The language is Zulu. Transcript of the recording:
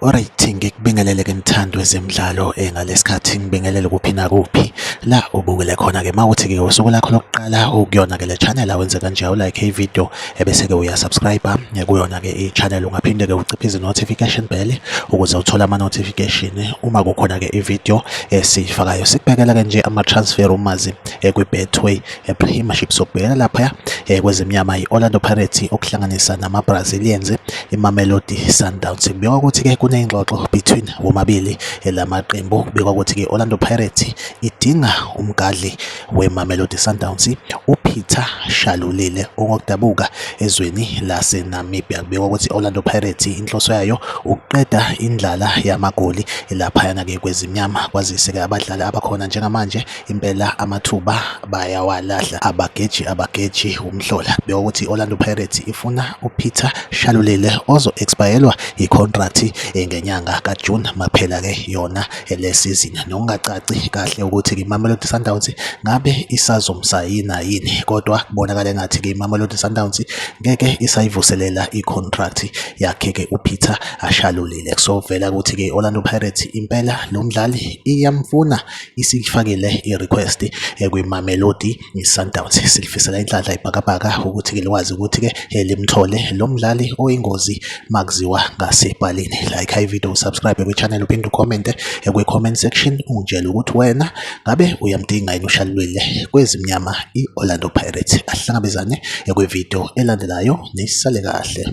Alright, ngikubingelele ke mthandi wezemidlalo ngalesikhathi ngibingelele kuphi nakuphi la ubukele khona ke mawuthi ke usuku lakho lokuqala ukuyona ke le channel awenze kanje awulike i-video ebese ke uyasubscribe kuyona ke i-channel ungaphinde ke uciphe notification bell ukuze uthole ama-notification uma kukhona ke i-video esiyifakayo. Sikubhekela ke nje ama-transfer rumors kwi-Betway Premiership. Sokubhekela laphaya kwezimnyama i-Orlando Pirates okuhlanganisa nama-Brazilians iMamelodi Sundowns. Kubikwa ukuthi-ke kuney'ngxoxo between womabili lamaqembu. Kubikwa ukuthi-ke i-Orlando Pirates idinga umgadli weMamelodi Sundowns uPeter Shalulile ongokudabuka ezweni laseNamibia. Kubikwa ukuthi i-Orlando Pirates inhloso yayo ukuqeda indlala yamagoli laphayana-ke kwezimnyama, kwazise-ke abadlali abakhona njengamanje impela amathuba bayawalahla, abageji abageji umhlola. Kubikwa ukuthi i-Orlando Pirates ifuna uPeter Shalulile ozo-expayelwa yi-contract ngenyanga kaJune maphela-ke yona le season. Nokungacaci kahle ukuthi-ke iMamelodi Sundowns ngabe isazomsayina yini, kodwa kubonakala engathi-ke iMamelodi Sundowns ngeke isayivuselela i-contract yakhe-ke uPeter Shalulile. Kusovela ukuthi-ke i-Orlando Pirates impela lo mdlali iyamfuna, isifakile i-request kwiMamelodi Sundowns. Silifisela inhlanhla ibhakabhaka ukuthi-ke likwazi ukuthi-ke limthole lo mdlali oyingozi makuziwa ngasebhalini. Like i-video, subscribe kwi-channel, uphinde ucommente kwi-comment section ungitshele ukuthi wena ngabe uyamdinga yini uShalulile kwezimnyama i-Orlando Pirates. Ahlangabezane kwi-video elandelayo, nisale kahle.